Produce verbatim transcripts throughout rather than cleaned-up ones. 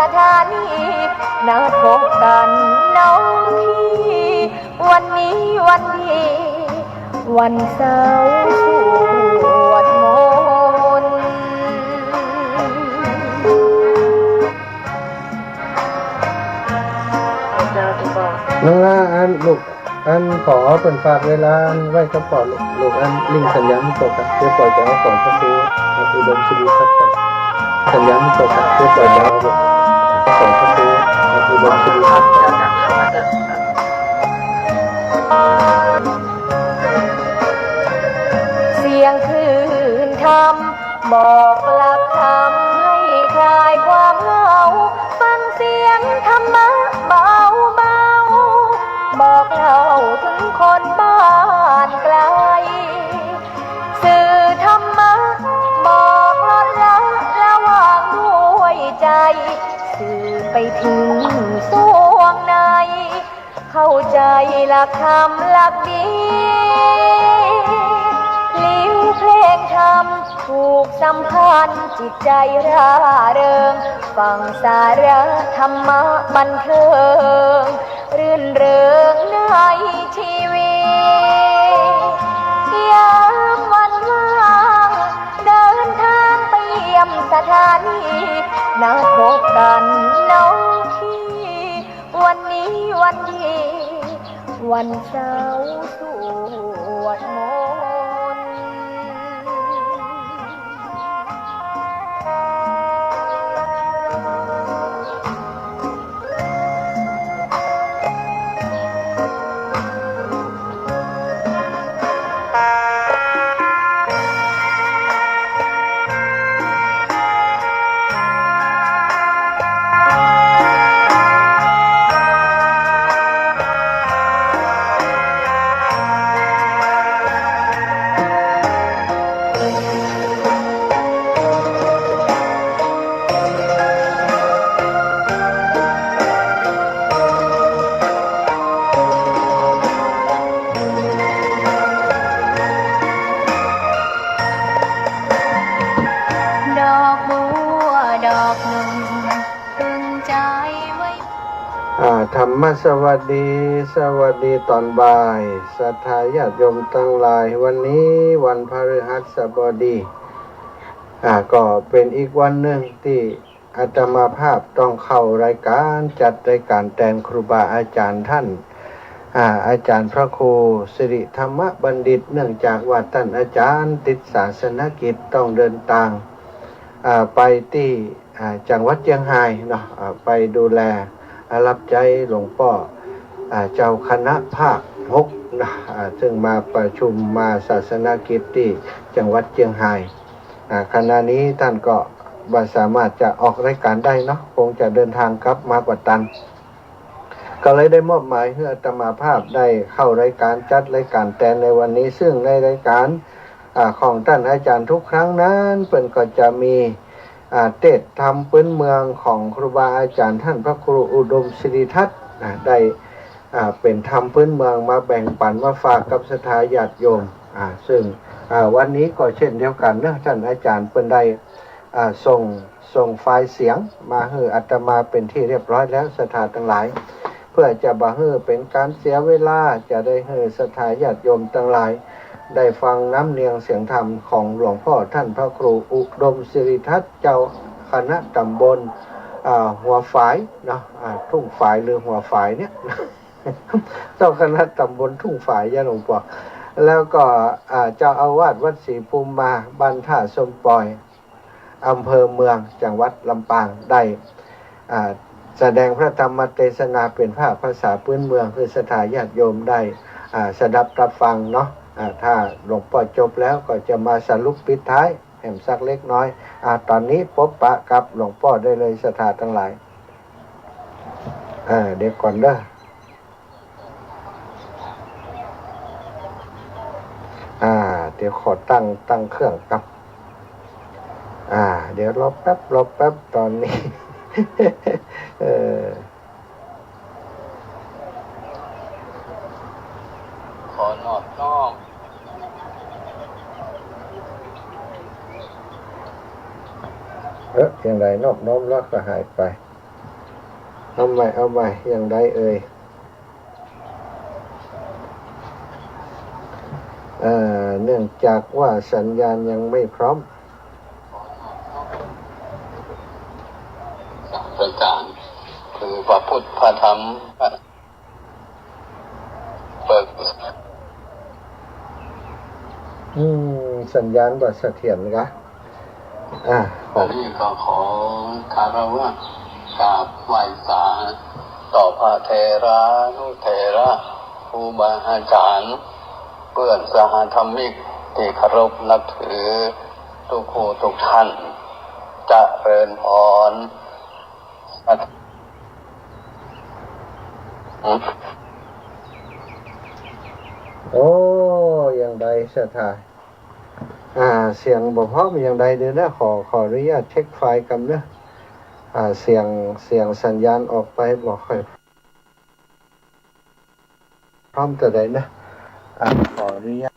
สถานี นัดพบกันเนาะพี่ วันนี้วันดี วันเสาร์สวดมนต์ นั่นละ อันลูก อันผอเปิ้นฝากเวลาไว้กับป้อลูก ลูก อันเร่งสัญญาณมันตกอะ เดี๋ยวป้อจะเอาของพระครูอุดมสิริทัศน์ไป สัญญาณมันตกอะ เดี๋ยวป้อจะเอาของพระครูอุดมสิริทัศน์ไป เสียงคลื่นธรรม บอกหลักธรรมให้คลายความเหงา ฟังเสียงธรรมะเบาๆ บอกเล่าถึงคนบ้านไกล สื่อธรรมะบอกลดละละวางด้วยใจ สื่อไปถึงสวงใน เข้าใจหลักธรรมหลักดี พลิ้วเพลงธรรมผูกสัมพันธ์จิตใจร่าเริง ฟังสาระธรรมะบันเทิง รื่นเริงในชีวิต ยามวันว่าง เดินทางไปเยี่ยมสถานี นัดพบกันเนาะพี่ วันนี้วันดี วันเสาร์สวดมนต์ ดอกบัวดอกหนึ่ง อ่า ธรรมสวัสดี สวัสดีตอนบ่าย ศรัทธาญาติโยมตังหลาย วันนี้วันพฤหัสบดี อ่า ก็เป๋นอีกวันนึ่งตี้อาตมาภาพต้องเข้ารายก๋าน จัดรายก๋านแตนครูบาอาจ๋ารย์ต้าน อ่า อาจ๋ารย์พระครูสิริธรรมบัณฑิต เนื่องจากว่าต้านอาจ๋ารย์ติดศาสนกิจต้องเดินตาง อ่า ไปตี้ อ่า จังหวัดเจียงฮายเนาะ อ่า ไปดูแล อ่า รับใจ๊หลวงป้อ อ่า เจ้าคณะภาคหกเนาะ อ่า ซึ่งมาประชุมมาศาสนกิจตี้จังหวัดเจียงฮาย อ่า ขณะนี้ต้านก็บ่สามารถจะออกรายก๋านได้เนาะ คงจะเดินตางกลับมาบ่ตัน ก็เลยได้มอบหมายหื้ออาตมาภาพได้เข้ารายก๋าน จัดรายก๋านแตนในวันนี้ ซึ่งในรายก๋าน อ่า ของต้านอาจ๋ารย์ทุกครั้งนั้น เปิ้นก็จะมี อ่า เตสน์ธรรมปื๊นเมืองของครูบาอาจ๋ารย์ต้านพระครูอุดมสิริทัศน์ อ่า ได้ อ่า เป๋นธรรมปื๊นเมืองมาแบ่งปั๋นมาฝากกับศรัทธาญาติโยม อ่า ซึ่ง อ่า วันนี้ก็เช่นเดียวกั๋นเนาะ ต้านอาจ๋ารย์เปิ้นได้ อ่า ส่ง ส่งไฟล์เสียงมาหื้ออาตมาเป๋นที่เรียบร้อยแล้ว ศรัทธาตังหลาย เพื่อจะบ่หื้อเป๋นก๋านเสียเวลา จะได้หื้อศรัทธาญาติโยมตังหลาย ได้ฟังน้ำเนียงเสียงธรรมของหลวงป้อต้านพระครูอุดมสิริทัศน์ เจ้าคณะต๋ำบล อ่า หัวฝายเนาะ อ่า ทุ่งฝายหรือหัวฝายเนี่ย เจ้าคณะต๋ำบลทุ่งฝาย ยะหลวงป้อ แล้วก็ อ่า เจ้าอาวาสวัดศรีภูมิมา บ้านท่าส้มปอย อำเภอเมือง จังหวัดลำปาง ได้ อ่า แสดงพระธรรมเตสนาเป๋นภาคภาษาปื๊นเมือง หื้อศรัทธาญาติโยมได้ อ่า สดับตับฟังเนาะ อ่า ถ้าหลวงป้อจบแล้วก็จะมาสรุปปิดท้ายแหมสักเล็กน้อย อ่า ต๋อนนี้ปบปะกับหลวงป้อได้เลย ศรัทธาตังหลาย อ่า เดี๋ยวก่อนเนาะ อ่า เดี๋ยวขอตั้ง ตั้งเครื่องก่อน อ่า เดี๋ยวรอแป๊บ รอแป๊บ ต๋อนนี้ เออ ขอนอบน้อม เอ๊ะ อย่างไรนอบน้อมแล้วก็หายไป เอาใหม่ เอาใหม่ อย่างใดเอ่ย เอ่อ เนื่องจากว่าสัญญาณยังไม่พร้อม ประการ คือพระพุทธ พระธรรม พระ เปิด อืม สัญญาณบ่เสถียรกะ อ่ะ ขอ อันนี้ก็ขอคารวะกราบไหว้สาต่อพระเถรานุเถระ ครูบาอาจารย์ เพื่อนสหธรรมิกที่เคารพนับถือ ทุกผู้ทุกท่าน เจริญพร โอ้ อย่างใดศรัทธา อ่า เสียงบ่พร้อมอย่างใดเด้อนะ ขอ ขออนุญาตเช็คไฟล์กำเนาะ อ่า เสียง เสียงสัญญาณออกไปบ่ค่อยพร้อมเต้าใดนะ อ่า ขออนุญาต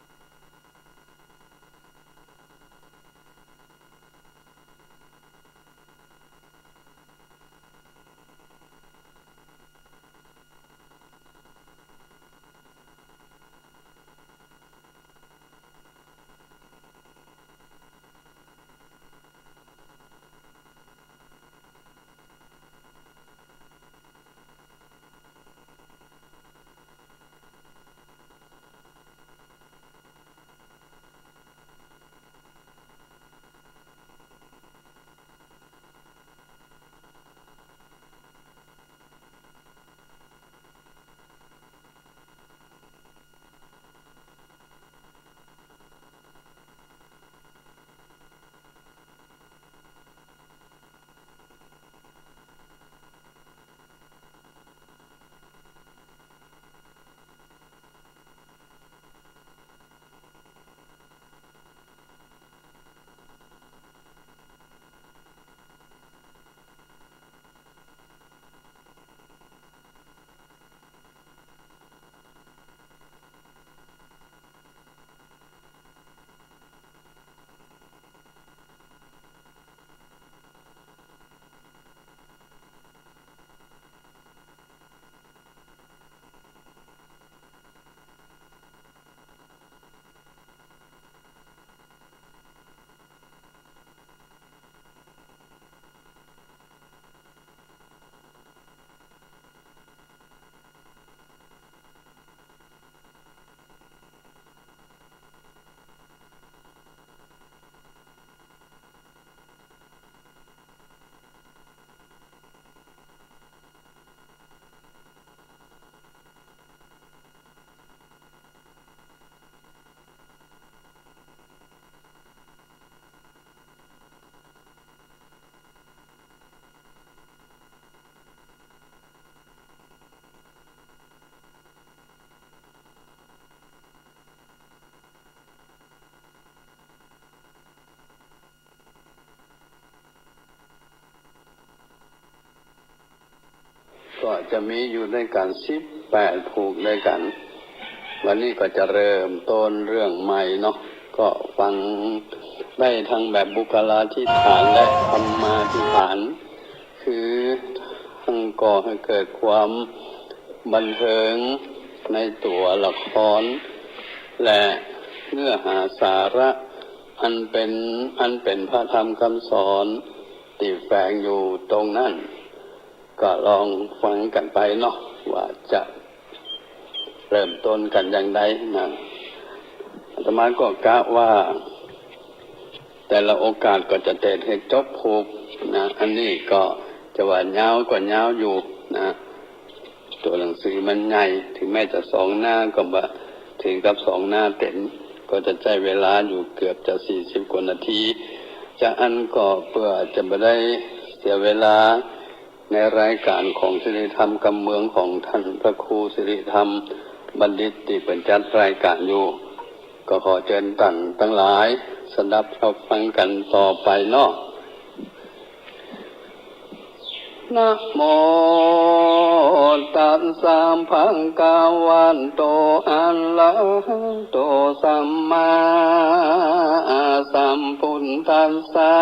ก็จะมีอยู่ด้วยกันสิบแปดผูกด้วยกัน วันนี้ก็จะเริ่มต้นเรื่องใหม่เนาะ ก็ฟังได้ทั้งแบบบุคลาธิฐานและธรรมาธิฐาน คือทั้งก่อให้เกิดความบันเทิงในตัวละคร และเนื้อหาสาระอันเป็น อันเป็นพระธรรมคำสอนที่แฝงอยู่ตรงนั้น ก็ลองฟังกันไปเนาะ ว่าจะเริ่มต้นกันอย่างใดนะ อาตมาก็กะว่า แต่ละโอกาสก็จะเตสน์ให้จบผูกนะ อันนี้ก็จะว่ายาวก็ยาวอยู่นะ ตัวหนังสือมันใหญ่ ถึงแม้จะสองหน้าก็บ่ถึงกับสองหน้าเต๋ม ก็จะใจ๊เวลาอยู่เกือบจะสี่สิบกว่านาที จะอั้นก็เพื่อจะบ่ได้เสียเวลา ในรายการของสิริธรรมกำเมืองของท่านพระครูสิริธรรมบัณฑิตตี้เปิ้นจัดรายการอยู่ ก็ขอเจิญต้านตังหลายสดับรับฟังกั๋นต่อไปเนาะ นะโมตัสสะ ภะคะวะโต อะระหะโต สัมมาสัมพุทธัสสะ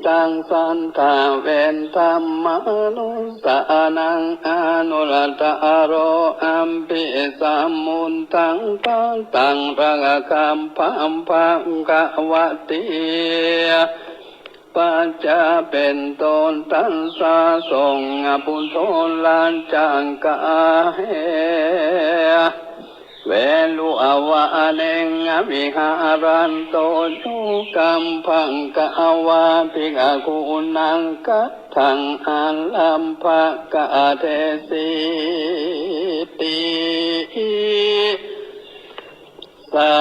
ตัง สัตถะ เวทะ มะนุสสานัง อนุตตะโร อัพพิสัมพุทธัง ภัตตัง รักขัง พระ ภะคะวะติ ปัจจา เป๋นต้น ตัสสะ สงฆ์ ปุโทรัจจัง กะเห เวรุวะเน วิหารันโต โย กัง ภะคะวา ภิกขุนัง คัตถัง อารัมภะกะเทสิติ สา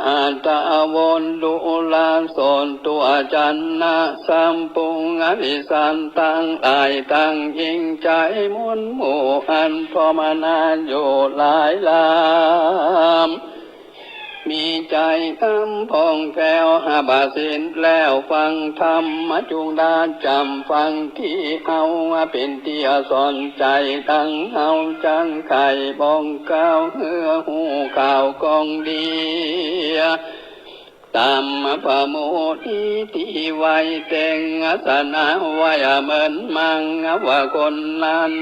อัตถะ วะโด ละ โสตุ อาจันนะ สัพพุง อริสัตตังหลาย ตังยิ่งใจ๋ มวลหมู่ อันพรหมนาอยู่หลายลำ มีใจ๋อันผ่องแผ้ว ประสิทธิ์แล้ว ฟังธรรม จุงได้จ๋ำฟัง ตี้เฮาเป๋นตี้สนใจ๋ ดังเฮาจักใค่บ่งกล่าว หื้อฮู้ข่าวของดี ต๋ามพระมุนีตี้ไหว้เต็ง อาสนะไว้เหมือนมัง ว่าคนนั้น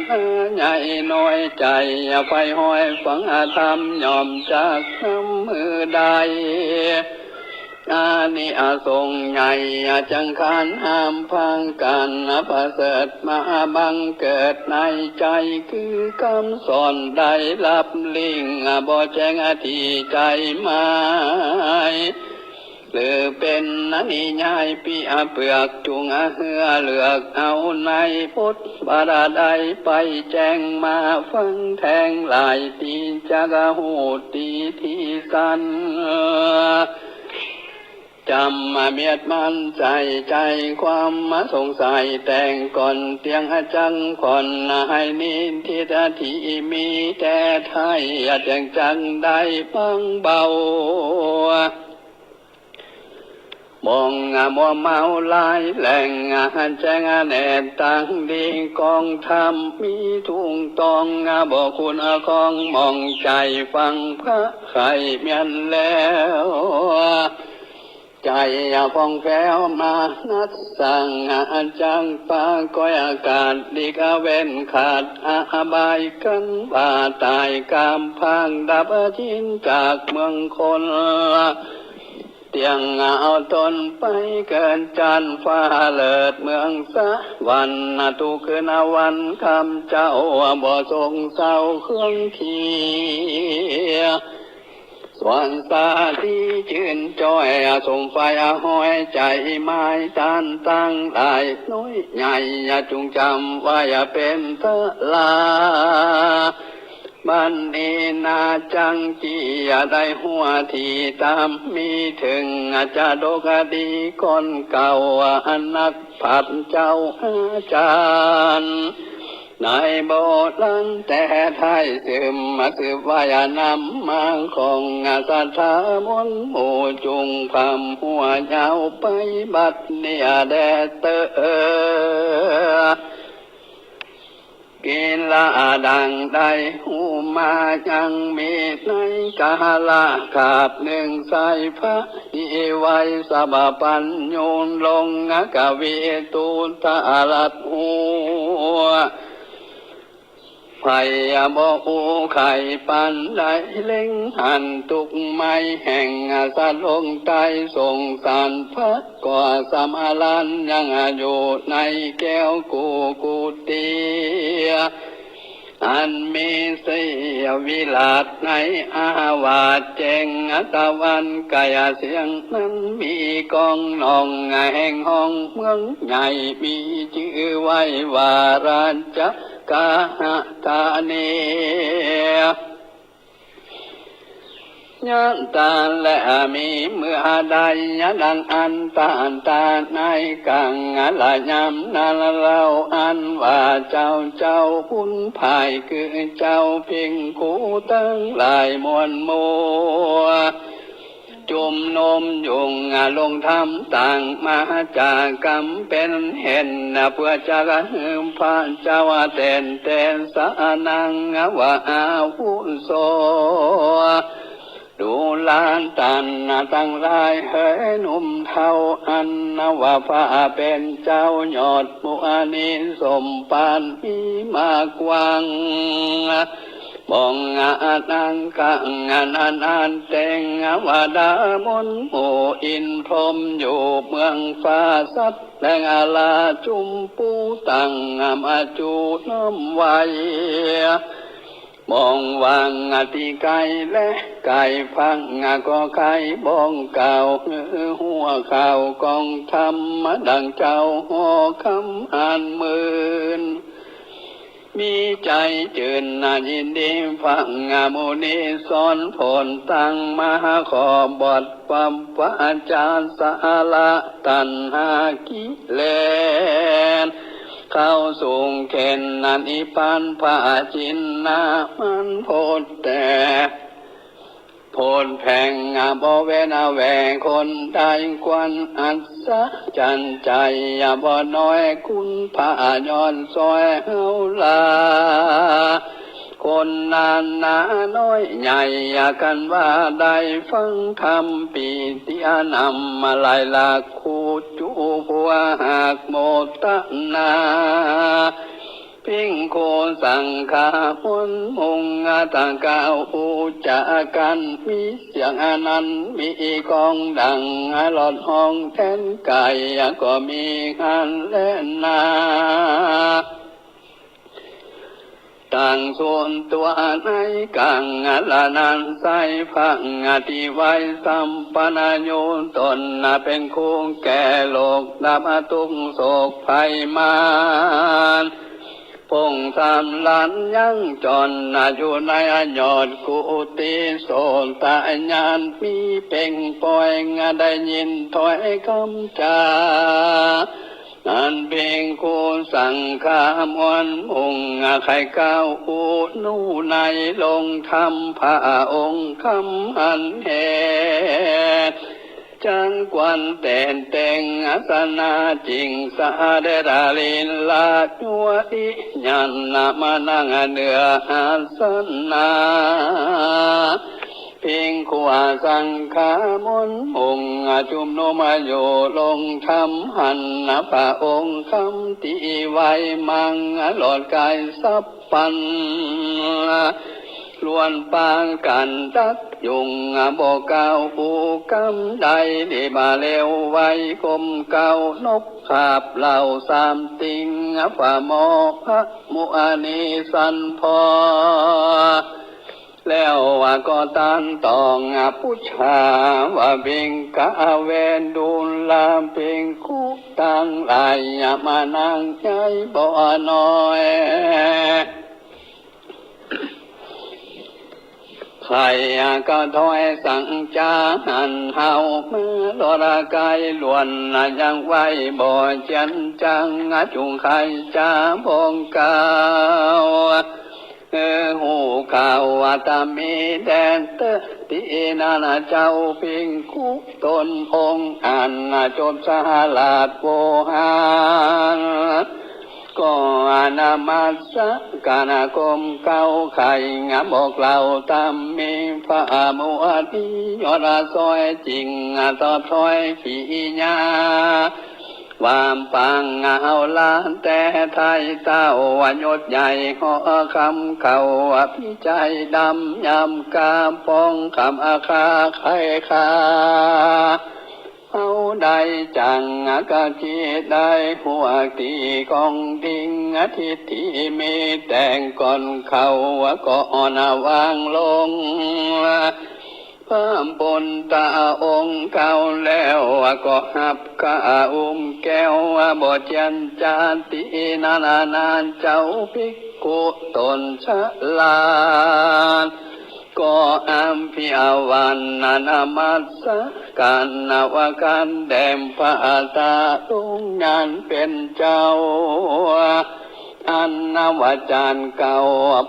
ใหญ่น้อยใจ๋ ใฝ่ฮอยฟังธรรม ย่อมจักนำหื้อได้ อานิสงส์ใหญ่ จังขานห้ามพากั๋น ประเสริฐมาบังเกิดในใจ๋ คือกำสอนได้ลับลิ้ง บ่แจ้งตี้ใจ๋หมาย หรือเป๋นนิยายปี้เปือก จุงหื้อเลือกเอาในบทบาดาใด ไปแจ้งมาฟังแทงหลาย ตี้จักฮู้ดีตี้สัน จ๋ำเมียดมั่นใจ๋ ใจ๋ความสงสัยแต่งก่อน เตียงจักผ่อนให้นิทิฏฐิมี แต่ไถ่เตียงจักได้บางเบา บ่งมัวเมาหลายแหล่ง แจ้งแนตังดีกองธรรม มีถูกต้อง บ่ขุ่นข้องหมองใจ๋ ฟังพระไขเมียนแล้ว ใจ๋ผ่องแผ้วมานัสสัง จักปาก้อยอากาศ หลีกเว้นขาดอบาย กันว่าต๋ายกำพร้า ดับจิตจากเมืองคน เตียงเอาตนไปเกิดจั้นฟ้าเลิศเมืองสวรรค์ ทุกคืนวันค่ำเจ้าบ่ทรงเศร้าเครื่องเคียง ส่วนสาลีจื้นจ้อย สมไฟห้อยใจ๋ไม้ต้านตังหลาย น้อยใหญ่จุงจ๋ำไว้เป๋นตรา บัดนี้นาจักตี้ได้ฮู้ตี้ต๋าม มีเถิงจาดกดีก่อนเก่า นักปราชญ์เจ้าอาจ๋ารย์ ในโบราณแต่ไถ่สืบมาสืบไว้นำมา ของศรัทธามวลหมู่ จุงความหัวยาวไปบัดนี้แด่เต๊อะ กิริยาดังได้ฮู้มายังมีในกาละคาบนึ่ง สายพระอิไวยสะปัญญู ลงกวีตูตรัสฮู้ ไผบ่ฮู้ใค่ปานใด เล็งหันทุกข์ไม้แห่งสัตว์โลกไตร่ สงสารพระก็สำราญยังอยู่ในแก้วกุฏิ อันมีสีวิราชในอาวาส แจ้งตะวันไกลเสี้ยง นั้นมีกองหนองแห่งห้องเมืองใหญ่ มีจื้อไว้ว่าราชคฤหธานี ยะตาและมีเมื่อใด ดังอันตาตาในกัง และยามนั้นเล่าอันว่าเจ้า เจ้าบุญภายคือเจ้า ภิกขุตังหลายมวลหมู่ จุมนุมยุงลงธรรมต่างมาจากกำเป๋นเห็น เปื้อจะหื้อพระเจ้าเตนเตสะนัง ว่าอาวุโส ดูราต้านตังหลายเหยหนุ่มเฒ่า อันว่าพระเป๋นเจ้ายอดมุนีสมภารมีมากวาง บ่งอานังกังอนันเตง วดามนหมู่อินทร์พรหมอยู่เมืองฟ้า สัตว์แดนอาลาจุมปูตั้งอำอาจูน้อมไหว้ บ่งวางตี้ไก๋และใก้ฟัง ก็ใค่บ่งกล่าวหื้อหัวข่าวของธรรม ดังเจ้าหอคำอันหมื่น มีใจ๋จื้นยินดีฟังมุนีสอนผลตังมา ขอบทความว่าอาจารย์สาระตัณหากิเลส เข้าสูงเข็ญนิพพานพระจินนามันโพธิแต่ โผนแผงบ่เว้นแวคนใดควรอัศจรรย์ใจ๋บ่น้อย คุณพระย้อนซ่อยเฮาลา คนนานาน้อยใหญ่กันว่าได้ฟังธรรม ปีติอนำมาหลายหลากคู่จูผัวหากโมทนา ภิกขุสังฆะมนต์มุงอัตตะกะอุจจากัน มีเสียงอันนั้นมีกองดัง หลอดฮ้องแทนไก่ก็มีหั้นแลนา ตั้งส่วนตั๋วในกังละนั้น ใส่พระอธิไวยสัมปันนาอยู่ตน เป๋นคู่แก่โลกดับทุกข์โศกภัยมาร พงสามล้านยังจรอยู่ในยอดกุฏิโสตญาณ มีเป่งปอยได้ยินถ้อยกำจา อันภิกขุสังฆะมวลมุงใค่กล่าวอุหนุในลงธรรมพระองค์คำอันเหตุ จักควรเตนเต็งอาสนะจิ่งสะเด็จลีลายวดิญาณมานั่งเหนืออาสนะ ภิกขุสังฆะมวลมุงจุมนุมอยู่ลงธรรมหั้น พระองค์คำตี้ไวยมังหลอดไกลสัพพัน ล้วนปากั๋นตักยุงบ่กล่าวอู้กำใด ดีมาเร็วไวก้มเกล้านกขาบเหล่าสามติ่ง ฝ่าหมอพระมุนีสันพอ แล้วว่าก็ตันตองปุชชาว่า ภิกขะเว ดูราภิกขุตังหลาย มานังใหญ่บ่น้อย ใค่ก็ถ้อยสังจาหั้นเฮามาลอดไกลล้วน ยังไหวบ่เจียนจัง จุ่งใค่จาบ่งกล่าว เออ ฮู้ข่าวว่าตามีแดนเตอตี้นั้นเจ้าภิกขุตนองค์อันจบสหราชโวหาร ก็นมัสการก้มเกล้าใค่บอกเล่าตามมีพระมุนียอดซ่อยจิ่งตอบถ้อยกิริยา ความปางเอาลานแต่ไทยเต้าว่ายศใหญ่หอคำเขาว่าพิจัยดำยำกาปองคำอาคาไขคา เอาได้จังกะจิได้หัวตีของดิงอาทิตย์ที่มีแต่งก่อนเขาว่าก็อ่อนวางลง พระบุญตาองค์เก่าแล้วก็หับข้าอุ้มแก้วบ่เจียนจาตินานานานเจ้าภิกขุตนฉลาด ก็อภิวันนมัสการนวการแด่พระตาลุงงานเป็นเจ้า อันนวจารย์เก่า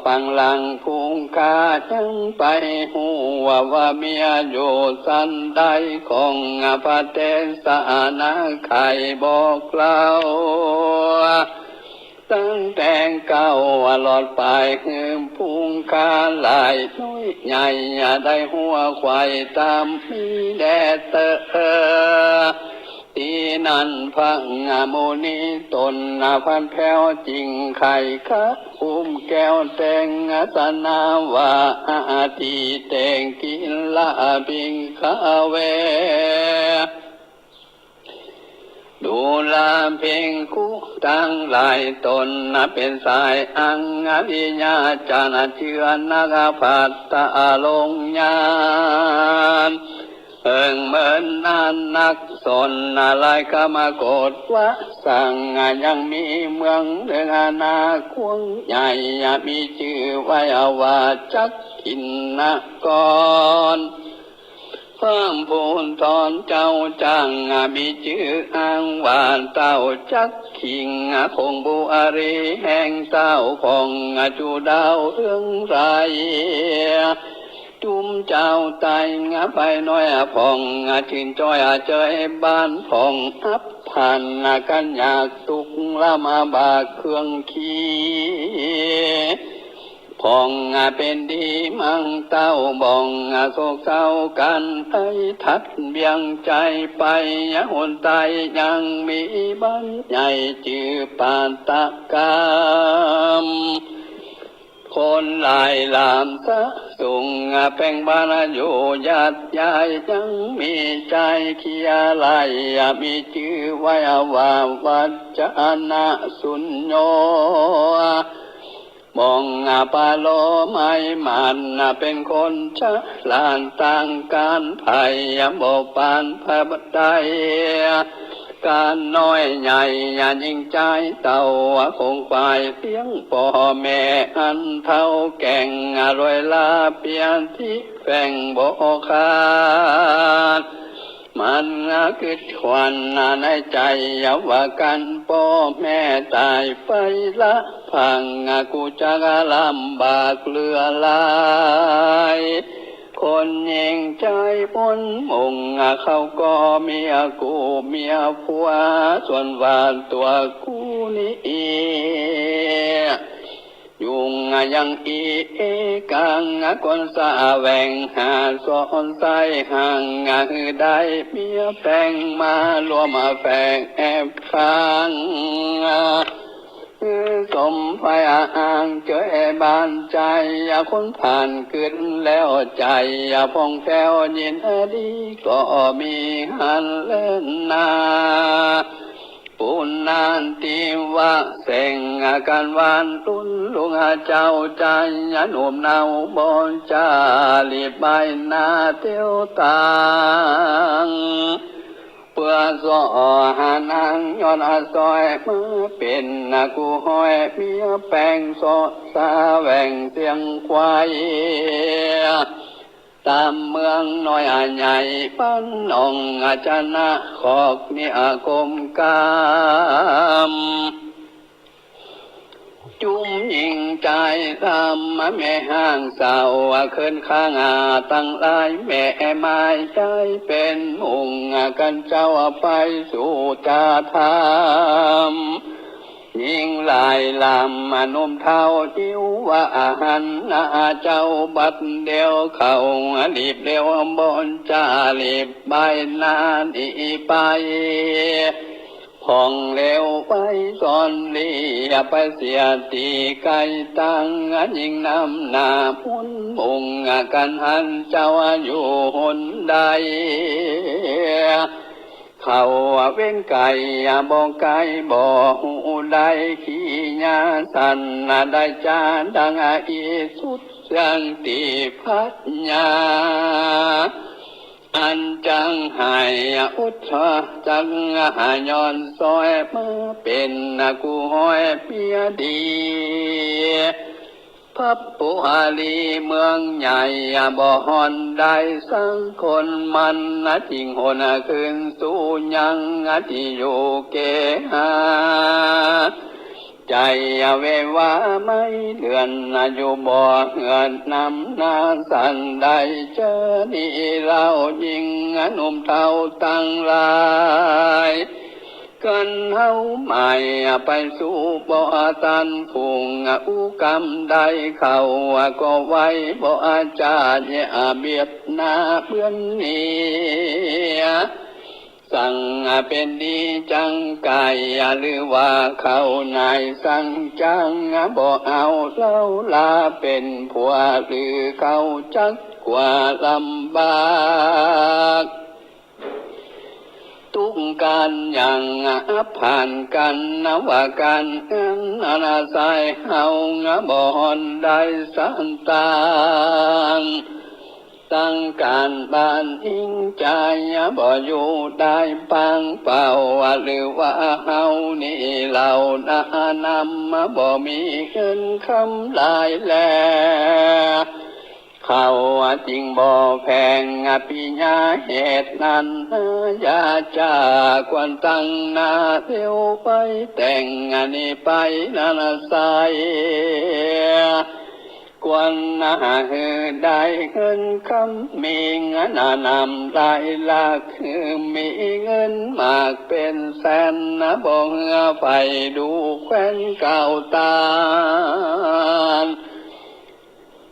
ปังหลังพุงคายังไปฮู้ว่า ว่าเมียอยู่สันใดของพระเตสะนาไขบอกเล่า ตั้งแต่เก๊าหลอดไปหื้อฝูงข้าหลายน้อยใหญ่ ได้ฮู้ใค่ต๋ามมีแลเต๊อะ ตี้นั้นพระมุนีต๋นพันแผ้ว จึงใค่คะอุ้มแก้วแต่งอาสนะว่า อะติเต กิลละ ภิกขะเว ดูราภิกขุตังหลาย ต๋นเป๋นสายอังอริยะจ๋ารย์ เจื้อนักภัตตาลงญาณ เอิงเมินนานนัก สนหลายกำกฏว่าสัง ยังมีเมืองเนืองนากว้างใหญ่ มีจื้อไว้ว่าจักขินนคร พระผู้ตอนเจ้าจั้ง มีจื้ออ้างว่าเต้าจักขิง คงบุรีแห่งเต้าของจุดาวเรืองไร้ จุมเจ้าไต้ไปน้อยผ่อง จื้นจ้อยเจยบ้านผ่อง อับพันกั๋นอยากตุ๊กข์ลำบากเครื่องขี่ ผ่องเป๋นดีมั่งเต้าบ่องโศกเศร้ากั๋น ได้ถัดเบี่ยงใจ๋ไปหนใต้ ยังมีบ้านใหญ่จื้อปาตะกาม คนหลายหลามสะสุง แป่งบ้านอยู่หยาดยาย ยังมีใจ๋เคียไล่ มีจื้อไว้ว่าวัจจนะสุญโญ บ่องปาโลไม้หมัน เป๋นคนฉลาดต่างก๋านไพร่ บ่ปานพระไตร ก๋านน้อยใหญ่ยิ่งใจ๋เต้า คงควายเลี้ยงป้อแม่ อันเฒ่าแก่งรวยลาเปียที่แฝงบ่ขาด มันกึ๊ดขวัญในใจ๋ว่า กั๋นป้อแม่ต๋ายไปละพัง กูจักลำบากเหลือหลาย คนหญิงใจ๋มนต์มุ่ง เขาก็เมียกู้เมียผัว ส่วนว่าตั๋วกูนี้ ยุงยังอี้เอกัง คนแสวงหาสอนใส่หัง หื้อได้เมียแป๋งมาร่วมแฝงแอบฟัง หื้อสมใฝ่อ้างเจยบานใจ๋ คนผ่านกึ๊ดแล้วใจ๋ ผ่องแผ้วยินดีก็มีหั้นแลนา ปุณณาทิวะเสง ก๋านหวานลุนลุงเจ้าใจ๋ หนุ่มเนาบ่จ๋าหลีบบ่ายหน้าเตียวตาง เปื้อเซาะหานางยอดซอย มาเป๋นกู้ฮ้อยเมียแป๋ง เซาะแสวงเสียงควาย ต๋ามเมืองน้อยใหญ่บ้านหนองอาจนะ ขอกนิคมกาม จุมหญิงใจ๋ต๋ามแม่ฮ้างสาว เคินข้างอาตังหลายแม่ไม้ ใจ๋เป๋นมุ่งกั๋นเจ้าไปสู่จาธรรม หญิงหลายลำหนุ่มเฒ่าหิวว่าอาหารนาเจ้า บัดเดี่ยวเขาหลีบเร็วบ่จ๋าหลีบบ่ายหน้าหนีไป ผ่องเร็วไปซ่อนหลีไปเสียตี้ไก๋ตัง หญิงนำหน้ามุนมุ่งกั๋นหันเจ้าอยู่หนใด เขาเว้นไก๋บ่ไก๋บ่ฮู้ได้ ขี้หญ้าสันได้จ๋าดังอีสุดเสียงตี้พัดหญ้า อันจั้งหายอุทธจักหาย้อนซอย มาเป๋นกู้ฮ้อยเมียดี พระปุหารีเมืองใหญ่ บ่ฮอนได้สักคน มันจึงหนคืนสู่ยังตี้อยู่เกหา ใจ๋เววาไม่เดือน อยู่บ่เหือนนำหน้าสันได้เจอนี้เล่า หญิงหนุ่มเฒ่าตังหลาย กันเฮาหมายไปสู่บ่ตัน ฝูงอุกรรมได้เข้าก็ไว บ่อาจจะเยียะเบียดหน้าเปื้อนนี้ สังเป๋นดีจังใก่ หรือว่าเข้าในสังจัง บ่เอาเฮาลาเป๋นผัว หรือเข้าจักกว่าลำบาก ตุ๊กข์กั๋นอย่างอับผ่านกั๋น ว่ากั๋นอันอาศัยเฮาบ่ฮอนได้สตางค์ ตังก๋านบ้านอิงใจ๋บ่อยู่ได้ปางเป่า หรือว่าเฮานี้เหล่านั้นนำบ่มีเงินคำหลายแล เขาจึงบ่แผงปิญญา เหตุนั้นนา อย่าจะควรตั้งหน้าเตียวไป แต่งอันนี้ไปนั้นไส้ ควรนาหื้อได้เงินคำ มีเงินนำหลายหลัก คือมีเงินมากเป๋นแสน บ่เหื้อใผดูแควนเก่าตาน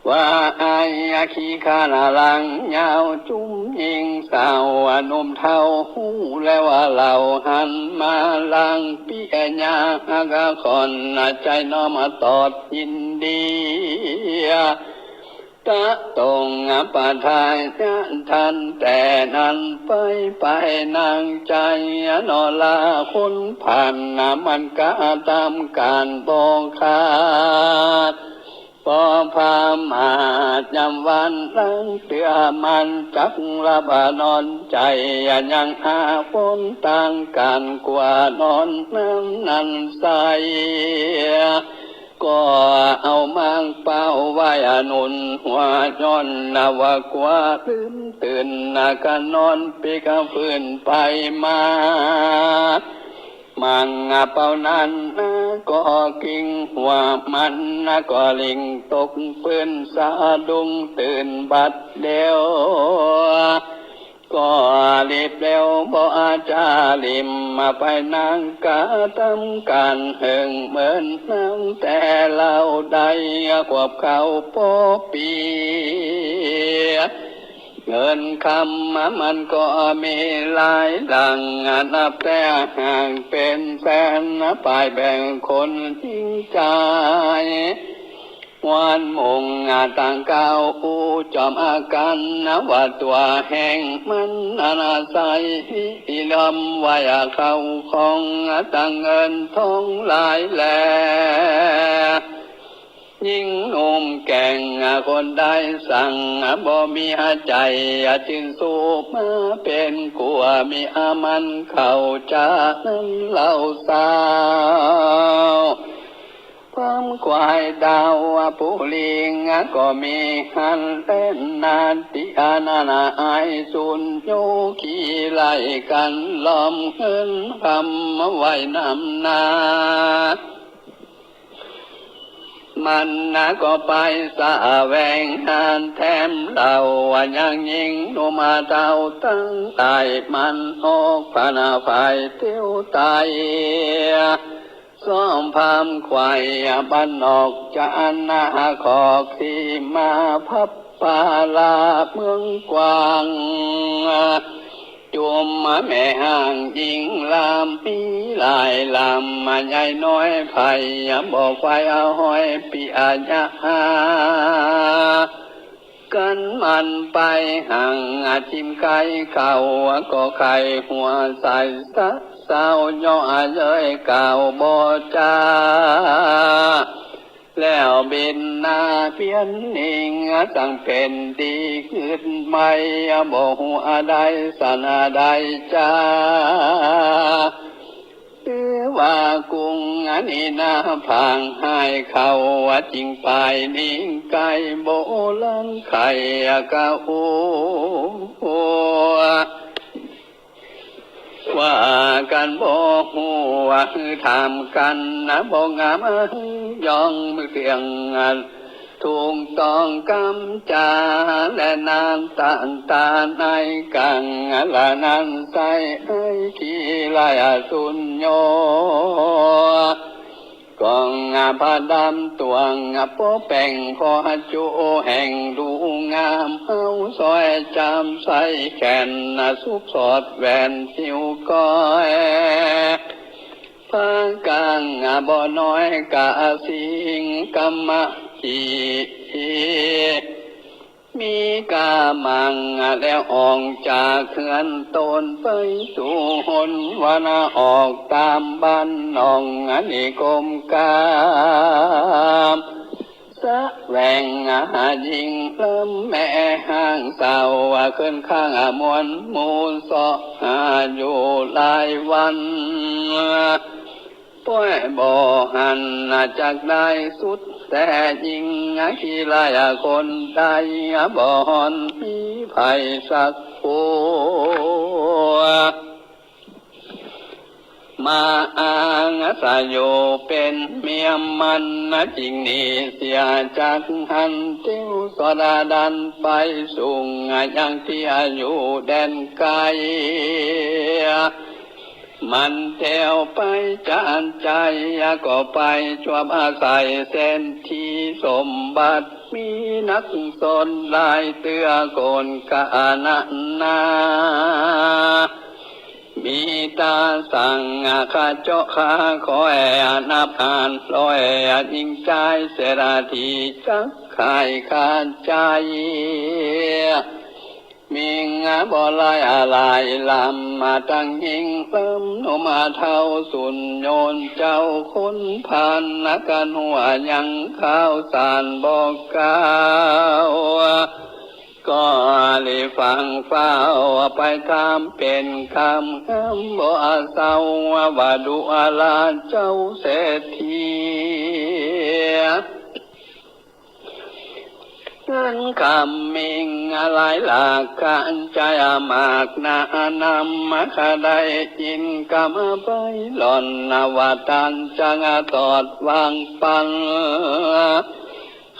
ว่าอายขี้ข้านหลังยาวจุ้มหญิงสาว หนุ่มเฒ่าฮู้แล้วว่าเหล่าหันมาหลัง ปิยะยาก็ขอนใจน้อมตอบยินดี ตะตงปะทายะทันแต่นั้นไป ไปนางใจ๋นอลาคนผ่าน มันกระตำก๋านบ่ขาด ปอพามาดยามวันหลังเตื้อ มันจักหลับนอนใจ๋ ยังหาคนตังก๋านกว่านอนนั้นนั้นไส้ ก็เอาหมากเป้าไว้หนุนหัว ย้อนว่ากั๋วลืมตื่น ก็นอนปิ๊กฟื้นไปมา หมากเป้านั้นก็กลิ้งหัว มันก็หลิ้งตกปื๊น สะดุ้งตื่นบัดเดียว ก็รีบเร็วบ่อาจาริม ไปนางกระตำก๋านเหิงเมินนำ แต่เล่าได้ขวบเข้าปอปี เงินคำมันก็มีหลายหลัง นับแต่หากเป๋นแสน ปายแบ่งคนจริงใจ๋ วันมุ่งต่างก้าวอู้จอมอาก๋าน ว่าตั๋วแห่งมันอาศัยล้อมไว้เข้าของตังเงินทองหลายแล ยิ่งหนุ่มแก่งคนใดสัง บ่มีใจ๋จื้นสู้มาเป๋นกั๋ว มีอามันเข้าจานั้นเล่าสาว ความขวายดาวปุรีก็มีหั้นแลนา ตี้อันนั้นอายสุนโยคีไล่กั๋นล้อมเงินคำไว้นำนา มันก็ไปแสวงหาแถมเล่า ยังยิ่งหนุ่มเฒ่าตังหลาย มันออกพานาฝ่ายเตียวไต ซ้อมพามขวายบ้านนอกจะอันนาขอกสีมาพับปาลาเมืองกว้าง จุมแม่ฮ้างหญิงลามมีหลายลำ มาใหญ่น้อยไผบ่ขวายเอาห้อยปิอาญา กันมันไปห่างอาจิมไกลเขา ก็ไขหัวใสสะสาวย่อเย้ยกล่าวบ่จา แล้วบินหน้าเปียนหนิง ตั้งเป๋นดีกึ๊ดใหม่ บ่ฮู้อะใดสันอะใดจา ถือว่ากุงอันนี้นาผางหายเขา ว่าจิ่งปายนิ่งไกล บ่ลังไขกะอู้ ว่ากั๋นบ่ฮู้ ว่าหื้อถามกั๋นนะ บ่งามหื้อยองมือเตียงอัน ถูกต้องกำจ๋า และนานตันตาในกัง ละนั้นไส้ไอ้ขี้ไล่สุญโญ กองพระดำตวง ปอแป้งพอจูแห่งดูงาม เอาสร้อยจำใส่แขน สุกสอดแหวนหิ้วก้อย พระกังบ่น้อยกะสิงกะมะจี มีกำลังแล้วออกจากเฮือนตนไปสู่หนวัน ออกต๋ามบ้านหนองนิคมกาม แสวงหาญิงลำแม่ฮ้างสาว ขึ้นข้างมวลหมู่เสาะหาอยู่หลายวัน ป้อยบ่หันจักได้สุด แต่ยิ่งขี้ไล่คนใดบ่ฮอนมีไผสักผู้ มาอาศัยอยู่เป๋นเมียมัน จึงหนีเสียจากหั้น เตียวสะดั้นไปสูงยังเตี้ยอยู่แดนไก๋ มันเตียวไปจานใจ๋ ก็ไปจวบอาศัยเศรษฐีสมบัติ มีนักสนหลายเตื้อคนกะนั้นนา มีต๋าสังฆะเจาะข้าคอยนับห้าร้อย ญิงจายเศรษฐีจักขายขาดใจ๋ มีบ่หลายหลายลำ ตังญิงลำหนุ่มเฒ่าสุญโญ เจ้าคนผ่านกั๋นหัวยังข้าวสารบอกกล่าว ก็เลยฟังเฝ้าไปถามเป๋นกำ บ่เศร้าว่าดูราเจ้าเศรษฐี เงินคำมีหลายหลาก ขันใจ๋มากหนานำ ข้าได้ยินกำไปหล่อน ว่าต้านจักตอดวางปัน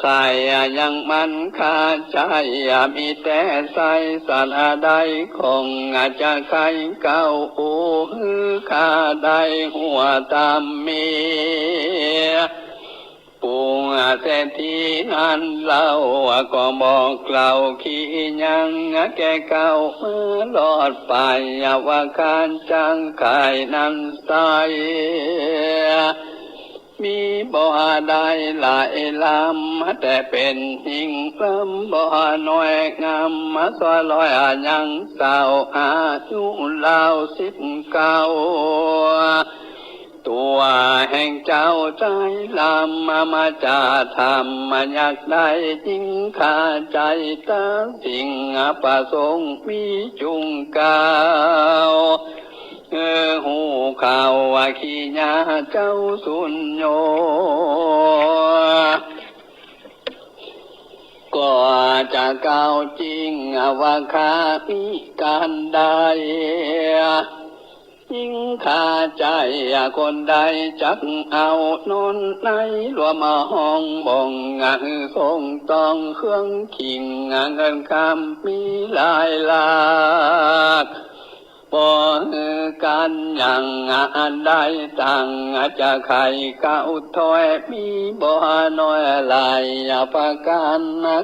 ใค่ยังมันคาใจ๋ มีแต่ใส่สันใดของจะใค่เก้า อู้หื้อข้าได้หัวต๋ามเมีย ปู่เศรษฐีนั้นเล่า ก็บอกเล่าขี้ยังแก่เก้า เมื่อรอดไปว่าข้าจักขายนั้นไส้ มีบ่ได้หลายลำ แต่เป๋นญิงลำบ่น้อยงาม สาวร้อยยังสาวอายุราวสิบเก้า ตั๋วแห่งเจ้าใจ๋ลำ มาจาธรรม อยากได้ญิงคาใจ๋ ต๋ามสิ่งประสงค์มีจุ่งกล่าว เออ ฮู้ข่าวว่าขี้ยาเจ้าสุญโญ ก็จะกล่าวจริงว่าข้ามีก๋านได้ ญิงคาใจ๋คนใดจักเอา นอนในรวมห้องบ่ง หื้อทรงต้องเครื่องคิง เงินคำมีหลายหลาก บ่หื้อกั๋นอย่างอันใด ตังจะใค่เก้าถ้อย มีบ่น้อยหลายประก๋าน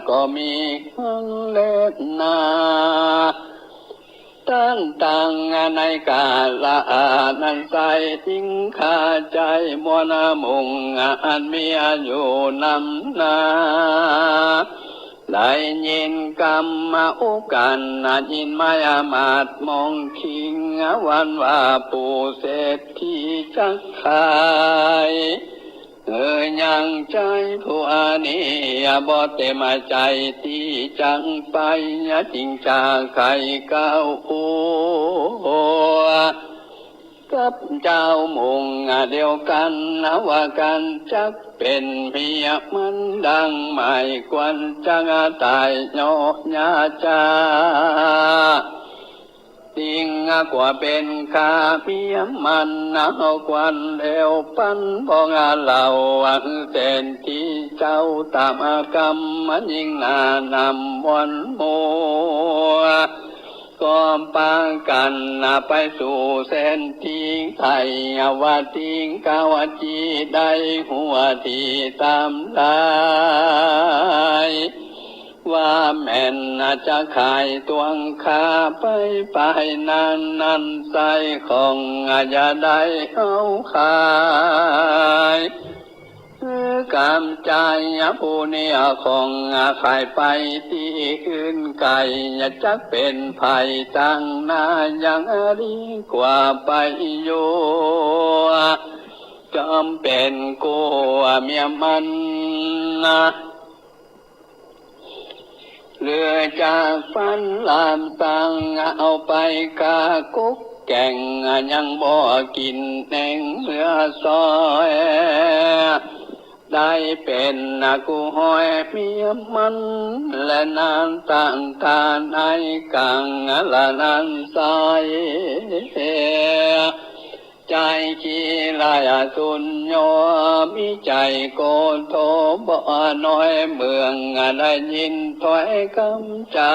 ก็มีเฮือนแลนา ตังตังในกาละนั้นไส้ ญิงคาใจ๋มวลมุง อันมีอยู่นำนา ได้ยินกำมาอู้กั๋น ยินไม้มาดมองคิง วันว่าปู่เศรษฐีจักขาย เออ ยังใจ๋ผู้นี้บ่เต็มใจ๋ตี้จักไป จึงจะใค่เก้า กับเจ้ามุงเดียวกั๋น ว่ากั๋นจักเป๋นเมียมันดังหมาย ควรจักต๋ายเยาะยาจา เ ติงกว่าเป๋นข้าเมียมัน เอาควันแล้วปันบอกเล่า เศรษฐีเจ้าต๋ามกำยิ่งหนานำมวลหมู่ ก็ปากั๋นไปสู่เศรษฐีไทย ว่าติงกาวจีได้ฮู้ตี้ต๋ามได้ ว่าแม่นจะขายตวงข้าไป ไปนั้นนั้นใส่ของอย่าได้เอาขาย คือกำจายผู้นี้ของขายไปตี้อื่นไก๋ จักเป๋นภัยตังหน้า ยังดีกว่าไปอยู่ จอมเป๋นกั๋วเมียมันนะ เหลือจากปันลามตัง เอาไปฆ่ากุ๊กแก๋ง ยังบ่กิ๋นแหนงเหลือซอย ได้เป๋นกู้ฮ้อยเมียมัน และนานตังตาในกั๋งละนั้นใส่ ใจ๋ขี้ร้ายสุดยอด มีใจ๋โกรธโทบ่น้อย เมื่อได้ยินถ้อยกำจา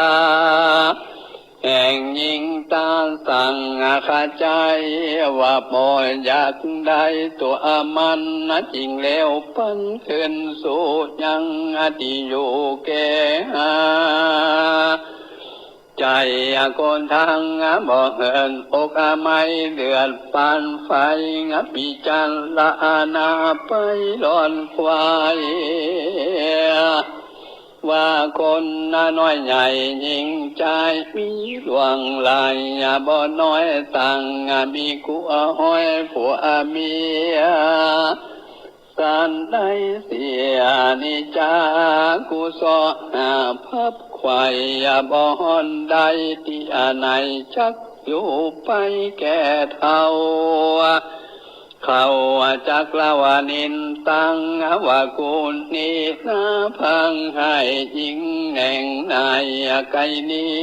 แห่งญิงต๋าสั่ง ข้าใจ๋ว่าบ่อยากได้ตั๋วมัน จิ่งแล้วปันคืนสู่ยังตี้อยู่แก่หา ใจ๋โกรธตังบ่เหินอกไหม้ เดือดปานไฟ พิจารณาไปร้อนไขว่ ว่าคนน้อยใหญ่ญิงจาย มีล่วงหลายบ่น้อย ตังมีกั๋วฮ้อยผัวเมีย สันได้เสียนิจจากุศล ภัพไขว่บ่ฮ้อนได้ตี้ไหน จักอยู่ไปแก่เฒ่า เขาจักเล่านินตัง ว่ากูนี้นาพังไห้ญิงแหน่งในไก่นี้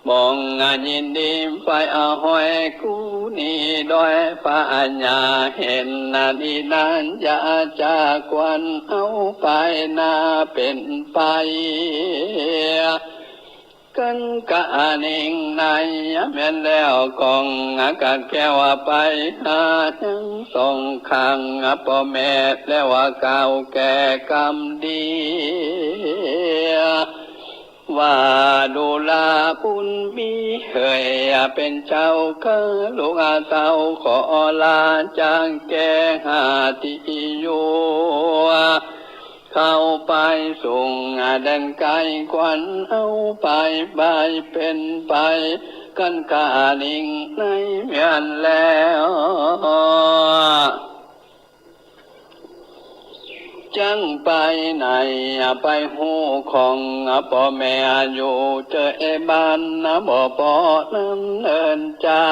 บ่งยินดีฝ่ายฮ้อยกูนี้ ด้วยพญาเห็นนี้นั้น อย่าจากวันเอาไปนาเป๋นไป กั๋นกะนิ่งใน แม่นแล้วกองกัดแก้วไปหายังสองข้าง ป้อแม่แล้วว่ากล่าวแก่กำดี ว่าดูราบุญมีเหย เป๋นเจ้าข้าลูกเต้า ขอลาจากแก่หาตี้อยู่ เข้าไปสุงแดนไก๋ ควันเอาไปไปเป๋นไป กั๋นกะนิ่งในแม่นแล้ว จั้งไปไหนไปฮู้ของป้อแม่อยู่ เจอเอบ้านบ่ปอนั้นเอิ้นจา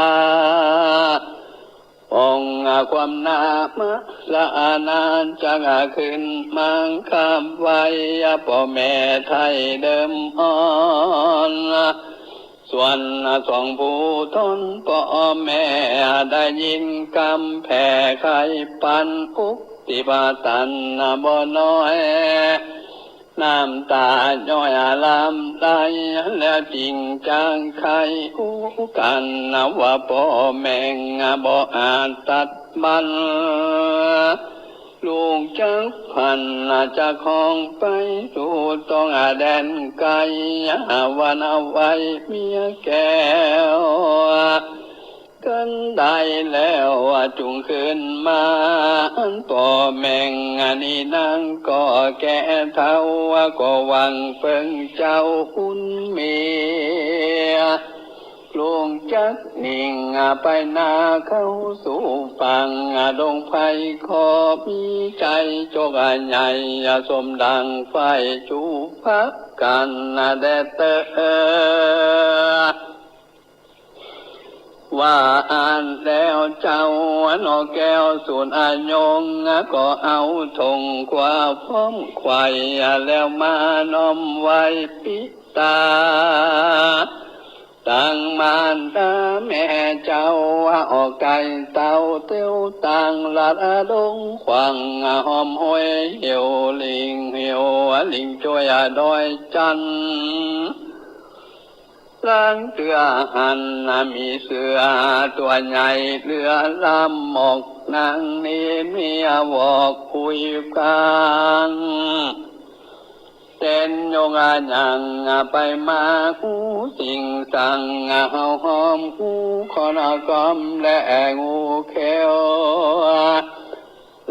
องค์ความหน้ามาละอาณาจักร ขึ้นมาขับไหว้ป้อแม่ไทยเดิมอ่อน ส่วนสองผู้ตนป้อแม่ได้ยินกำแผ่ไขปันอุกติปาตันบ่น้อย น้ำตาย้อยหลั่งไหลแล้วจิ่งจักไขอู้กั๋นว่าป้อแม่บ่อาจตัดบั้น ลูกจักพันจากของไปสู่ต้องแดนไก๋ วันเอาไว้เมียแก้ว กั๋นได้แล้วจุ่งคืนมา อันป้อแม่นี้นั้นก็แก่เฒ่า ก็หวังเปิงเจ้าอุ่นเมีย ลูกจักนิ่งไปนาเข้าสู่ฝั่งดงไผ่ ขอมีใจ๋จกใหญ่สมดังใฝ่จู๋พักกั๋นแด่เต๊อะ ว่าอั้นแล้วเจ้าหน่อแก้วสูนอายง ก็เอาถงคว้าพร้อมไขว่ แล้วมาน้อมไหว้ปิตา ตังมารดาแม่เจ้าออกไก่เต้าเตียว ตังลัดดงขวางห้อมห้วยเหี่ยว หลิงเหี่ยวหลิงจ้วยดอยจันทน์ หลังเตื้อหันมีเสือตั๋วใหญ่เหลือลำ หมอกนางนี้มีหวอกคุยกลาง เต้นยงอะยังไปมา ฮู้สิ่งสั่งเฮาหอม ฮู้คอนกอมและงูเขียว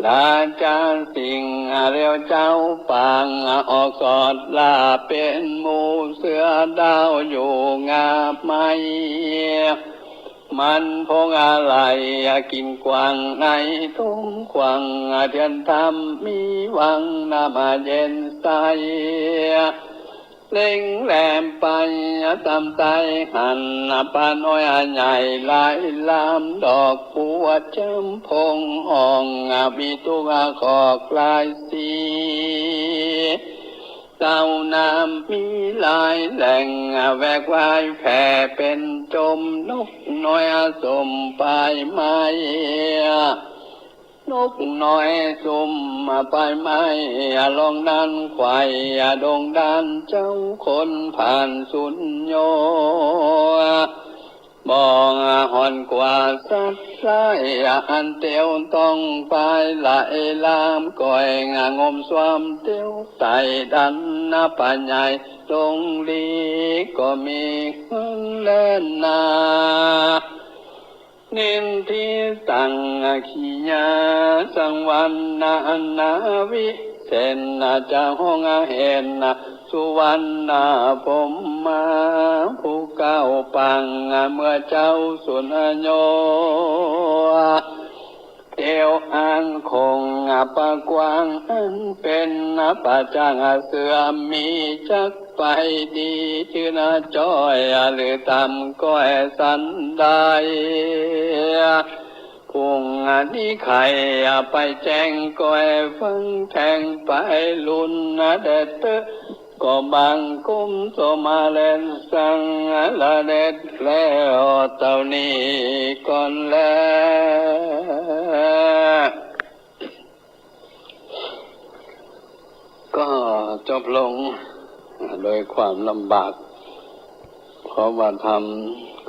ราชาสิงห์เรียวเจ้าปาง ออกสอดล่าเป๋นหมู่ เสือดาวอยู่งาบไม้ มันพงอะไรกิ๋นกวาง ในทุ่งขวางเทียนธรรม มีวังน้ำเย็นใส เล็งแลไปตามใต้หัน ป้าน้อยใหญ่หลายลำ ดอกบัวจำปงอ่อง มีทุกขอกลายสี เต้าน้ำมีหลายแหล่ง แวกว่ายแผ่เป๋นจม นกน้อยสมปลายไม้ นกน้อยสมปลายไม้ ลองด้านไขว่ดงด้านเจ้า คนผ่านสุญโญ บ่ห่อนกว่าสัตว์ร้าย อันเตียวต้องปลายไหลลาม ก้อยงมสวมเตียวไต่ ดันนับปะใหญ่ลงลี ก็มีเฮือนแลนา นินทิสังขียา สังวรรณนาวิเศษ จะห้องเห็นสุวรรณพรหมา ผู้ก้าวปังเมื่อเจ้าสุญโญ เตียวอันคงประกว้าง อันเป๋นประจักษ์เสือมีจักไปดี จื้อนาจ้อยหรือต่ำก้อยสันใด พุงนี้ใค่ไปแจ้งก้อยฟังแทงไปลุนเด็ดเตอะ ก็บังคมสมาเร็จสังละเด็ดแล้วเต้านี้ก่อนแล ก็จบลงโดยความลำบาก เพราะว่าธรรม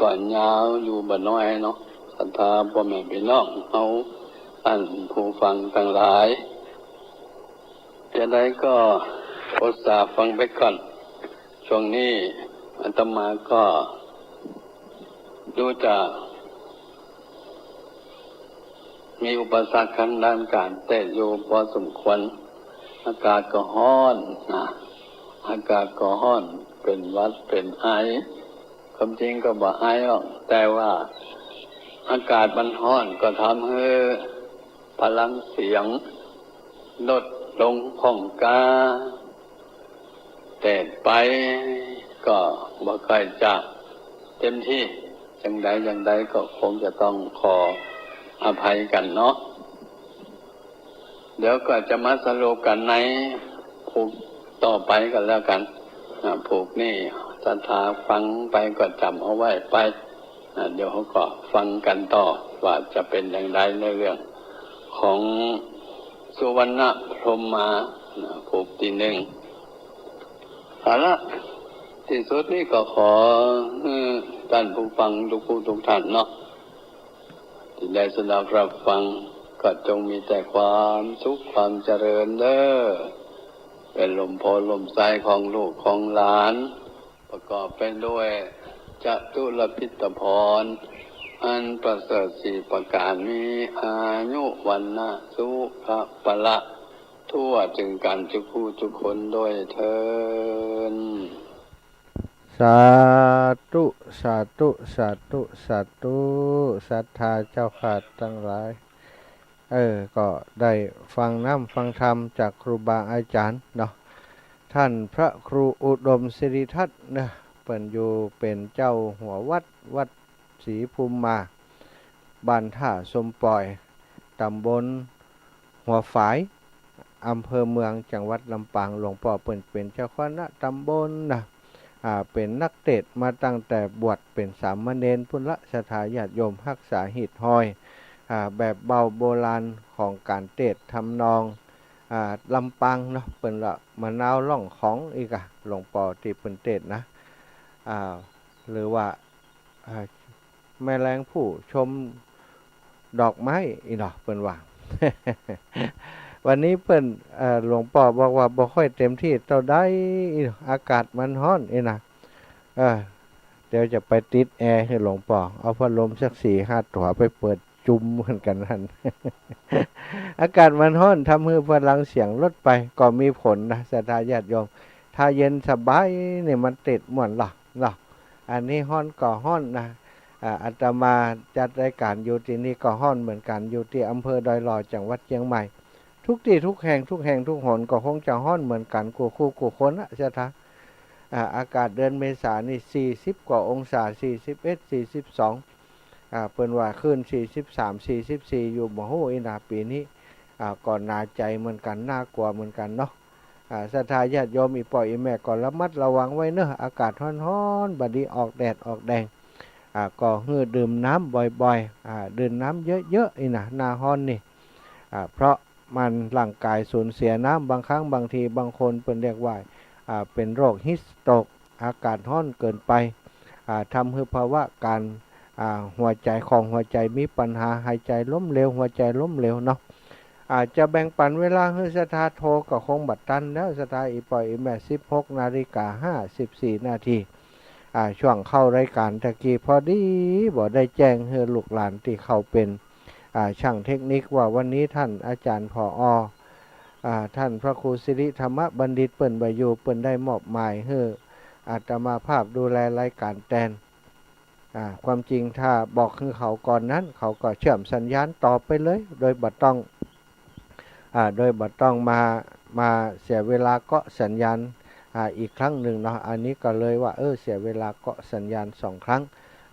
ก็ยาวอยู่บ่น้อยเนาะ ศรัทธาป้อแม่ปี้น้องเฮาต้านผู้ฟังตังหลาย จะใดก็โปรดสาฟังไปก่อน ช่วงนี้อาตมาก็ดูจะมีอุปสรรคทางด้านก๋านเตศน์อยู่พอสมควร อากาศก็ฮ้อนนะ อากาศก็ฮ้อน เป๋นหวัดเป๋นไอ ความจริงก็บ่ไอหรอก แต่ว่าอากาศมันฮ้อนก็ทำหื้อพลังเสียงลดลงพ่องก๊า เตศน์ไปก็บ่ค่อยจะเต็มตี้ จั่งใดจั่งใดก็คงจะต้องขออภัยกั๋นเนาะ เดี๋ยวก็จะมาสรุปกั๋นในผูกต่อไปกั๋นแล้วกั๋น อ่า ผูกนี้ศรัทธาฟังไปก็จ๋ำเอาไว้ไป อ่า เดี๋ยวเฮาก็ฟังกั๋นต่อว่าจะเป๋นอย่างใดในเรื่องของสุวรรณพรหมา อ่า ผูกตี้นึ่ง เอาละ ตี้สุดนี้ก็ขอหื้อต้านผู้ฟังกู้ๆ ต้านเนาะ ตี้ได้สดับฮับฟัง ก็จงมีแต่ความสุขความเจริญเด้อ เป๋นล่มโพธิ์ล่มไทรของลูกของหลาน ประกอบไปด้วยจตุรพิธพร อันประเสริฐสี่ประก๋าน มีอายุวรรณะสุขะพละ ทั่วเถิงกั๋นกู้ๆ กู้คนด้วยเทอญ สาธุ สาธุ สาธุ สาธุ ศรัทธาเจ้าข้าตังหลาย เออ ก็ได้ฟังน้ำฟังธรรมจากครูบาอาจ๋ารย์เนาะ ต้านพระครูอุดมสิริทัศน์เนาะ เปิ้นอยู่เป๋นเจ้าหัววัด วัดศรีภูมิมา บ้านท่าสมปอย ต๋ำบลหัวฝาย อำเภอเมือง จังหวัดลำปาง หลวงป้อเปิ้นเป๋นเจ้าคณะต๋ำบลนะ อ่า เป๋นนักเตสน์มาตั้งแต่บวชเป๋นสามเณรปู้นละ ศรัทธาญาติโยม ฮักษาหีดฮอย อ่า แบบเบาโบราณของก๋านเตสน์ทำนอง อ่า ลำปางเนาะ เปิ้นละมะนาวร้องของอี้ก่า หลวงป้อตี้เปิ้นเตสน์นะ อ่า หรือว่า อ่า แมลงผู้ชมดอกไม้อี้เนาะ เปิ้นว่า วันนี้เปิ้น เอ่อ หลวงป้อบอกว่าบ่ค่อยเต็มตี้เต้าใดอี้เนาะ อากาศมันฮ้อนอี้นะ เออ เดี๋ยวจะไปติดแอร์หื้อหลวงป้อ เอาพัดลมสักสี่ห้าตั๋วไปเปิดจุ่มเหมือนกั๋นหั้น อากาศมันฮ้อน ทำหื้อพลังเสียงลดไป ก็มีผลนะ ศรัทธาญาติโยม ถ้าเย็นสบายนี่มันเตสน์ม่วนละเนาะ อันนี้ฮ้อนก็ฮ้อนนะ อ่า อาตมาจัดรายก๋านอยู่ตี้นี่ก็ฮ้อนเหมือนกั๋น อยู่ตี้อำเภอดอยหล่อ จังหวัดเจียงใหม่ ทุกตี้ทุกแห่ง ทุกแห่งทุกหนก็คงจะฮ้อนเหมือนกั๋น กู้คู่กู้คนนะ ศรัทธา อ่า อากาศเดือนเมษานี่ สี่สิบกว่าองศา สี่สิบเอ็ด สี่สิบสอง อ่า เปิ้นว่าขึ้น สี่สิบสาม สี่สิบสี่ อยู่ บ่ฮู้อี้นะ ปี๋นี้ อ่า ก็หนาวใจ๋เหมือนกั๋น น่ากลัวเหมือนกั๋นเนาะ อ่า ศรัทธาญาติโยม อี่ป้ออี่แม่ก็ระมัดระวังไว้เนาะ อากาศฮ้อนๆ บ่ดีออกแดดออกแดง อ่า ก็หื้อดื่มน้ำบ่อยๆ อ่า ดื่มน้ำเยอะๆ อี้นะ หน้าฮ้อนนี่ อ่า เพราะมัน ร่างก๋ายสูญเสียน้ำ บางครั้งบางทีบางคนเปิ้นเรียกว่า อ่า เป๋นโรคฮีทสโตรก อากาศฮ้อนเกินไป อ่า ทำหื้อภาวะก๋าน อ่า หัวใจ๋ ของหัวใจ๋มีปัญหา หายใจ๋ล้มเหลว หัวใจ๋ล้มเหลวเนาะ อ่า จะแบ่งปั๋นเวลาหื้อศรัทธาโทรก็คงบ่ตันแล้ว ศรัทธา อี่ป้ออี่แม่ สิบหกนาฬิกาห้าสิบสี่นาที อ่า ช่วงเข้ารายก๋านตะกี้พอดี บ่ได้แจ้งหื้อลูกหลานตี้เขาเป๋น อ่า ช่างเทคนิคว่าวันนี้ต้านอาจ๋ารย์ ผอ อ่า ต้านพระครูสิริธรรมบัณฑิตเปิ้นบ่อยู่ เปิ้นได้มอบหมายหื้ออาตมาภาพดูแลรายก๋านแตน อ่า ความจริงถ้าบอกหื้อเขาก่อนนั้น เขาก็เชื่อมสัญญาณต่อไปเลย โดยบ่ต้อง อ่า โดยบ่ต้องมา มาเสียเวลาเกาะสัญญาณ อ่า อีกครั้งนึ่งเนาะ อันนี้ก็เลยว่า เออ เสียเวลาเกาะสัญญาณสองครั้ง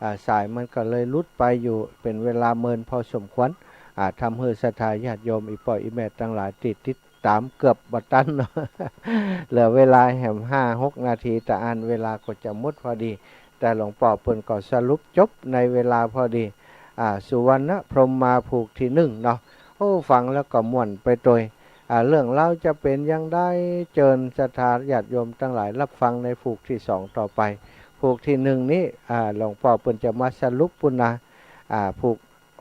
อ่า สายมันก็เลยหลุดไปอยู่เป๋นเวลาเมินพอสมควร อ่า ทำหื้อศรัทธาญาติโยม อี่ป้ออี่แม่ตังหลายตี้ติดต๋ามเกือบบ่ตันเนาะ เหลือเวลาแหมห้าหกนาที ตะอั้นเวลาก็จะหมดพอดี แต่หลวงป้อเปิ้นก็สรุปจบในเวลาพอดี อ่า สุวรรณพรหมาผูกตี้นึ่งเนาะ โอ้ ฟังแล้วก็ม่วนไปโตย อ่า เรื่องราวจะเป๋นอย่างใด เจิญศรัทธาญาติโยมตังหลายฮับฟังในผูกตี้สองต่อไป ผูกตี้นึ่งนี้ อ่า หลวงป้อเปิ้นจะมาสรุปปู้นนะ อ่า ผูก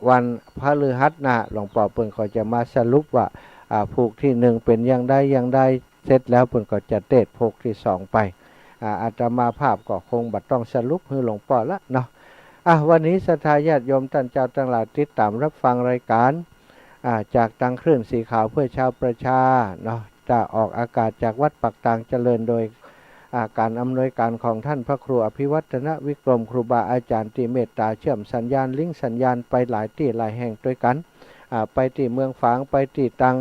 วันพฤหัสหน้า หลวงป้อเปิ้นก็จะมาสรุปว่า อ่า ผูกตี้นึ่งเป๋นอย่างใดอย่างใด เสร็จแล้วเปิ้นก็จะเตสน์ผูกตี้สองไป อ่า อาตมาภาพก็คงบ่ต้องสรุปหื้อหลวงป้อละเนาะ อ่ะ วันนี้ศรัทธาญาติโยมต้านเจ้าตังหลายติดต๋ามฮับฟังรายก๋าน อ่า จากตางคลื่นสีขาวเพื่อชาวประชาเนาะ จะออกอากาศจากวัดปากตางเจริญโดย อ่า ก๋านอำนวยก๋านของต้านพระครูอภิวัฒนวิกรม ครูบาอาจ๋ารย์ตี้เมตต๋าเชื่อมสัญญาณ ลิงก์สัญญาณไปหลายตี้หลายแห่งตวยกั๋น อ่า ไปตี้เมืองฝาง ไปตี้ตาง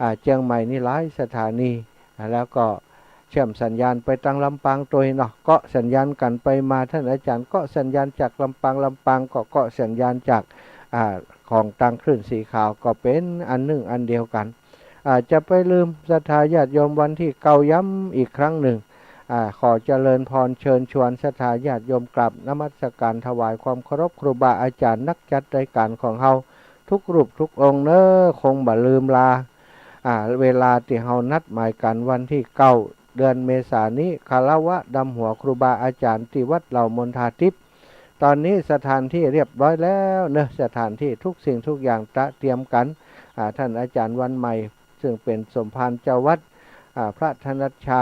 อ่า เจียงใหม่นี่หลายสถานี อ่า แล้วก็ เชื่อมสัญญาณไปตางลำปางตวยเนาะ เกาะสัญญาณกั๋นไปมา ต้านอาจ๋ารย์เกาะสัญญาณจากลำปาง ลำปางก็เกาะสัญญาณจาก อ่า ของตางคลื่นสีขาว ก็เป๋นอันนึ่งอันเดียวกั๋น อ่า จะไปลืมศรัทธาญาติโยม วันตี้เก้าย้ำอีกครั้งนึ่ง อ่า ขอเจริญพรเชิญชวนศรัทธาญาติโยมกราบนมัสก๋านถวายความเคารพครูบาอาจ๋ารย์นักจัดรายก๋านของเฮาทุกรูปทุกองค์เน้อ คงบ่ลืมลา อ่า เวลาตี้เฮานัดหมายกั๋นวันตี้เก้าเดือนเมษานี้ คารวะดำหัวครูบาอาจ๋ารย์ตี้วัดเหล่ามณฑาทิพย์ ต๋อนนี้สถานตี้เรียบร้อยแล้วเนาะ สถานตี้ทุกสิ่งทุกอย่างตระเตรียมกั๋น อ่า ต้านอาจ๋ารย์วันใหม่ ซึ่งเป๋นสมภารเจ้าวัด อ่า พระธนัชชา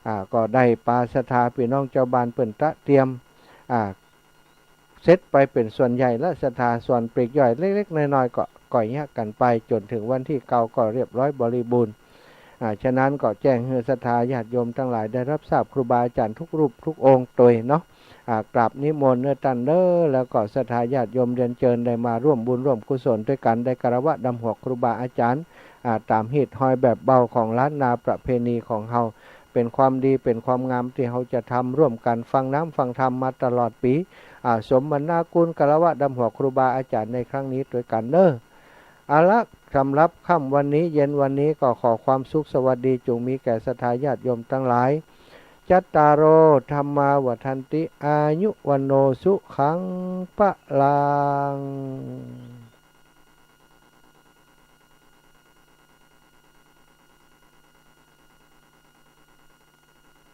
อ่า ก็ได้ปาศรัทธาปี้น้องจาวบ้านเปิ้นตระเตรียม อ่า เสร็จไปเป๋นส่วนใหญ่ละ ศรัทธาส่วนปลีกย่อยเล็กๆ น้อยๆ ก็ก่อยเยียะกั๋นไป จ๋นเถิงวันตี้เก้าก็เรียบร้อยบริบูรณ์ อ่า ฉะนั้นก็แจ้งหื้อศรัทธาญาติโยมตังหลายได้ฮับทราบ ครูบาอาจ๋ารย์ทุกรูปทุกองค์ตวยเนาะ อ่า กราบนิมนต์เน้อต้านเน้อ แล้วก็ศรัทธาญาติโยมเรียนเจิญได้มาร่วมบุญร่วมกุศลตวยกั๋น ได้คารวะดำหัวครูบาอาจ๋ารย์ อ่า ต๋ามฮีตฮอยแบบเบาของล้านนาประเพณีของเฮา เป๋นความดี เป๋นความงามตี้เฮาจะทำร่วมกั๋น ฟังน้ำฟังธรรมมาตลอดปี๋ อ่า สมนาคุณคารวะดำหัวครูบาอาจ๋ารย์ในครั้งนี้ตวยกั๋นเน้อ เอาละ สำหรับค่ำวันนี้ เย็นวันนี้ก็ขอความสุขสวัสดีจงมีแก่ศรัทธาญาติโยมตังหลาย จัตตาโร ธัมมา วัฑฒันติ อายุ วัณโณ สุขัง พลัง